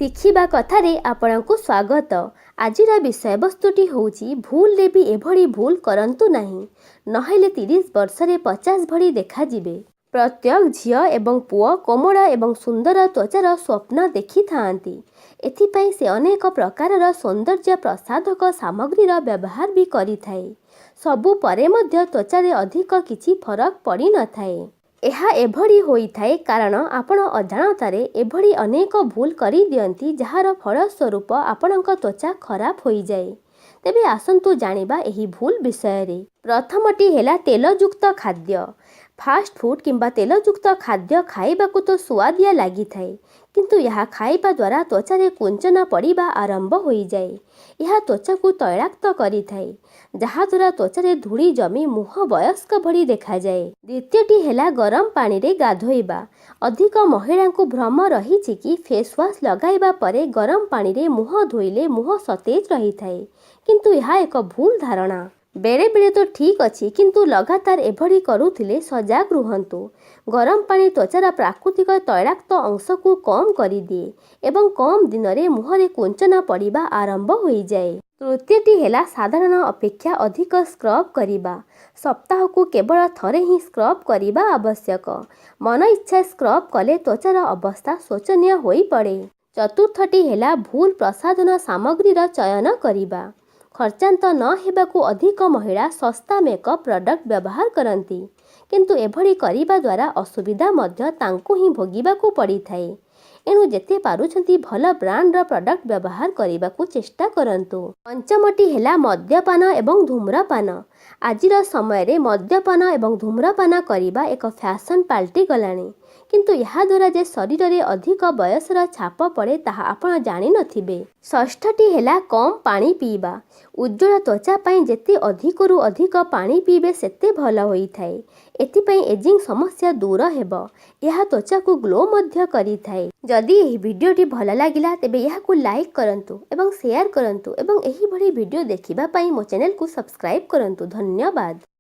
ଶିଖିବା କଥାରେ ଆପଣଙ୍କୁ ସ୍ୱାଗତ। ଆଜିର ବିଷୟବସ୍ତୁଟି ହେଉଛି, ଭୁଲରେ ବି ଏଭଳି ଭୁଲ କରନ୍ତୁ ନାହିଁ, ନହେଲେ 30 ବର୍ଷରେ 50 ଭଳି ଦେଖାଯିବେ। ପ୍ରତ୍ୟେକ ଝିଅ ଏବଂ ପୁଅ କୋମଳ ଏବଂ ସୁନ୍ଦର ତ୍ୱଚାର ସ୍ୱପ୍ନ ଦେଖିଥାନ୍ତି। ଏଥିପାଇଁ ସେ ଅନେକ ପ୍ରକାରର ସୌନ୍ଦର୍ଯ୍ୟ ପ୍ରସାଧକ ସାମଗ୍ରୀର ବ୍ୟବହାର ବି କରିଥାଏ। ସବୁ ପରେ ମଧ୍ୟ ତ୍ୱଚାରେ ଅଧିକ କିଛି ଫରକ ପଡ଼ିନଥାଏ। ଏହା ଏଭଳି ହୋଇଥାଏ, କାରଣ ଆପଣ ଅଜାଣତରେ ଏଭଳି ଅନେକ ଭୁଲ କରିଦିଅନ୍ତି, ଯାହାର ଫଳସ୍ୱରୂପ ଆପଣଙ୍କ ତ୍ୱଚା ଖରାପ ହୋଇଯାଏ। ତେବେ ଆସନ୍ତୁ ଜାଣିବା ଏହି ଭୁଲ ବିଷୟରେ। ପ୍ରଥମଟି ହେଲା ତେଲଯୁକ୍ତ ଖାଦ୍ୟ। ଫାଷ୍ଟ ଫୁଡ୍ କିମ୍ବା ତେଲଯୁକ୍ତ ଖାଦ୍ୟ ଖାଇବାକୁ ତ ସୁଆଦିଆ ଲାଗିଥାଏ, କିନ୍ତୁ ଏହା ଖାଇବା ଦ୍ୱାରା ତ୍ୱଚାରେ କୁଞ୍ଚନ ପଡ଼ିବା ଆରମ୍ଭ ହୋଇଯାଏ। ଏହା ତ୍ୱଚାକୁ ତୈଳାକ୍ତ କରିଥାଏ, ଯାହାଦ୍ୱାରା ତ୍ୱଚାରେ ଧୂଳି ଜମି ମୁହଁ ବୟସ୍କ ଭଳି ଦେଖାଯାଏ। ଦ୍ୱିତୀୟଟି ହେଲା ଗରମ ପାଣିରେ ଗାଧୋଇବା। ଅଧିକ ମହିଳାଙ୍କୁ ଭ୍ରମ ରହିଛି କି ଫେସ୍ ୱାଶ୍ ଲଗାଇବା ପରେ ଗରମ ପାଣିରେ ମୁହଁ ଧୋଇଲେ ମୁହଁ ସତେଜ ରହିଥାଏ। କିନ୍ତୁ ଏହା ଏକ ଭୁଲ ଧାରଣା। ବେଳେବେଳେ ତ ଠିକ୍ ଅଛି, କିନ୍ତୁ ଲଗାତାର ଏଭଳି କରୁଥିଲେ ସଜାଗ ରୁହନ୍ତୁ। ଗରମ ପାଣି ତ୍ୱଚାର ପ୍ରାକୃତିକ ତୈଳାକ୍ତ ଅଂଶକୁ କମ୍ କରିଦିଏ ଏବଂ କମ୍ ଦିନରେ ମୁହଁରେ କୁଞ୍ଚନ ପଡ଼ିବା ଆରମ୍ଭ ହୋଇଯାଏ। ତୃତୀୟଟି ହେଲା ସାଧାରଣ ଅପେକ୍ଷା ଅଧିକ ସ୍କ୍ରବ୍ କରିବା। ସପ୍ତାହକୁ କେବଳ ଥରେ ହିଁ ସ୍କ୍ରବ୍ କରିବା ଆବଶ୍ୟକ। ମନ ଇଚ୍ଛା ସ୍କ୍ରବ୍ କଲେ ତ୍ୱଚାର ଅବସ୍ଥା ଶୋଚନୀୟ ହୋଇପଡ଼େ। ଚତୁର୍ଥଟି ହେଲା ଭୁଲ ପ୍ରସାଧନ ସାମଗ୍ରୀର ଚୟନ କରିବା। ଖର୍ଚ୍ଚାନ୍ତ ନ ହେବାକୁ ଅଧିକ ମହିଳା ଶସ୍ତା ମେକଅପ୍ ପ୍ରଡକ୍ଟ ବ୍ୟବହାର କରନ୍ତି। କିନ୍ତୁ ଏଭଳି କରିବା ଦ୍ୱାରା ଅସୁବିଧା ମଧ୍ୟ ତାଙ୍କୁ ହିଁ ଭୋଗିବାକୁ ପଡ଼ିଥାଏ। ଏଣୁ ଯେତେ ପାରୁଛନ୍ତି ଭଲ ବ୍ରାଣ୍ଡର ପ୍ରଡକ୍ଟ ବ୍ୟବହାର କରିବାକୁ ଚେଷ୍ଟା କରନ୍ତୁ। ପଞ୍ଚମଟି ହେଲା ମଦ୍ୟପାନ ଏବଂ ଧୂମ୍ରପାନ। ଆଜିର ସମୟରେ ମଦ୍ୟପାନ ଏବଂ ଧୂମ୍ରପାନ କରିବା ଏକ ଫ୍ୟାସନ୍ ପାଲଟିଗଲାଣି। କିନ୍ତୁ ଏହାଦ୍ୱାରା ଯେ ଶରୀରରେ ଅଧିକ ବୟସର ଛାପ ପଡ଼େ, ତାହା ଆପଣ ଜାଣିନଥିବେ। ଷଷ୍ଠଟି ହେଲା କମ୍ ପାଣି ପିଇବା। ଉଜ୍ଜ୍ୱଳ ତ୍ୱଚା ପାଇଁ ଯେତେ ଅଧିକରୁ ଅଧିକ ପାଣି ପିଇବେ, ସେତେ ଭଲ ହୋଇଥାଏ। ଏଥିପାଇଁ ଏଜିଂ ସମସ୍ୟା ଦୂର ହେବ। ଏହା ତ୍ୱଚାକୁ ଗ୍ଲୋ ମଧ୍ୟ କରିଥାଏ। ଯଦି ଏହି ଭିଡ଼ିଓଟି ଭଲ ଲାଗିଲା, ତେବେ ଏହାକୁ ଲାଇକ୍ କରନ୍ତୁ ଏବଂ ସେୟାର କରନ୍ତୁ ଏବଂ ଏହିଭଳି ଭିଡ଼ିଓ ଦେଖିବା ପାଇଁ ମୋ ଚ୍ୟାନେଲକୁ ସବସ୍କ୍ରାଇବ୍ କରନ୍ତୁ। ଧନ୍ୟବାଦ।